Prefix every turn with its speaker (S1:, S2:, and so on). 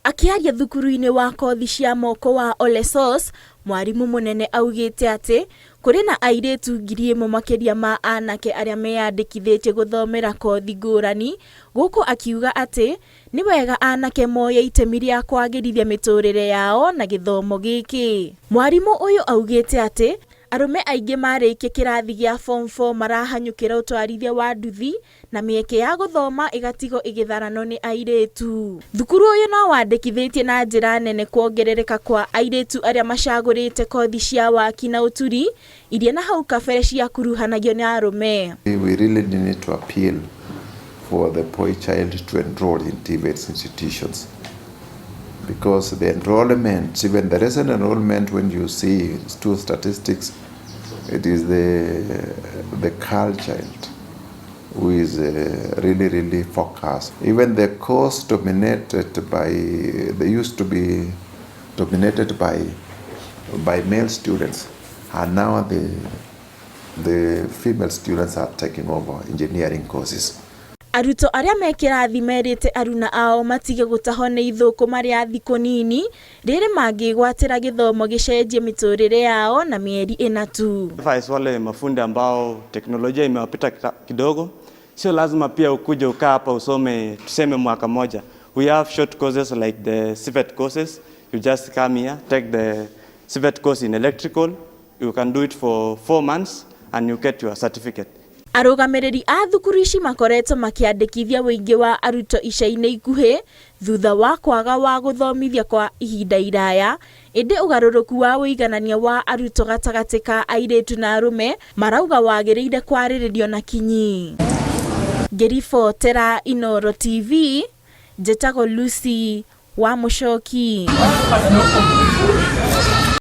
S1: Akĩaria thukuru-inĩ wa kothi cia moko wa Olesos, mwarimũ mũnene augĩte atĩ kũrĩ na airĩtu 1,000 makĩria ma anake arĩa meyandĩkithĩtie gũthomera kothi ngũrani gũkũ akiuga atĩ nĩ wega anake moye itemi rĩa kwagĩrithia mĩtũrĩre yao na gĩthomo gĩkĩ. Mwarimũ ũyũ augĩte atĩ arũme aingĩ marĩkia kĩrathi gĩa form 4 marahanyũkĩra ũtwarithia wa nduthi na mĩeke ya gũthoma ĩgatigwo ĩgĩtharanwo nĩ airĩtu. Thukuru ũyũ no wandĩkithĩtie na njĩra nene kuongerereka kwa airĩtu arĩa macagũrĩte kothi cia waki na ũturi iria na hau kabere ciakuruhanagio nĩ arũme.
S2: We really need to appeal for the boy child to enroll in TVET institutions, because the enrollment, even the recent enrollment, when you see two statistics, it is the girl child who is really, really focused. Even the course dominated by, they used to be dominated by male students, and now the female students are taking over engineering courses.
S1: Arutwo arĩa me kĩrathi merĩte aruna ao matige gũtahwo nĩ ithũkũ marĩ a thikũ nini rĩrĩ mangĩgwatĩra gĩthomo gĩcenjie mĩtũrĩre yao na mĩeri ĩna tu.
S3: Advice wale mafundi ambao teknolojia imewapita kidogo, sio lazima pia ukuje ukaa hapa usome tuseme mwaka moja. We have short courses like the CVET courses. You just come here, take the CVET course in electrical. You can do it for 4 months and you get your certificate.
S1: Arũgamĩrĩri a thukuru ici makoretwo makĩandĩkithia ũingĩ wa arutwo ica-inĩ ikuhĩ thutha wa kwaga wa gũthomithia kwa ihinda iraya, ĩndĩ ũgarũrũku wa ũiganania wa arutwo gatagatĩ ka airĩtu na arũme marauga wagĩrĩire kwarĩrĩrio na kinyi. Ngĩribotera Inooro TV, njĩtagwo Lucy wa Mũcoki.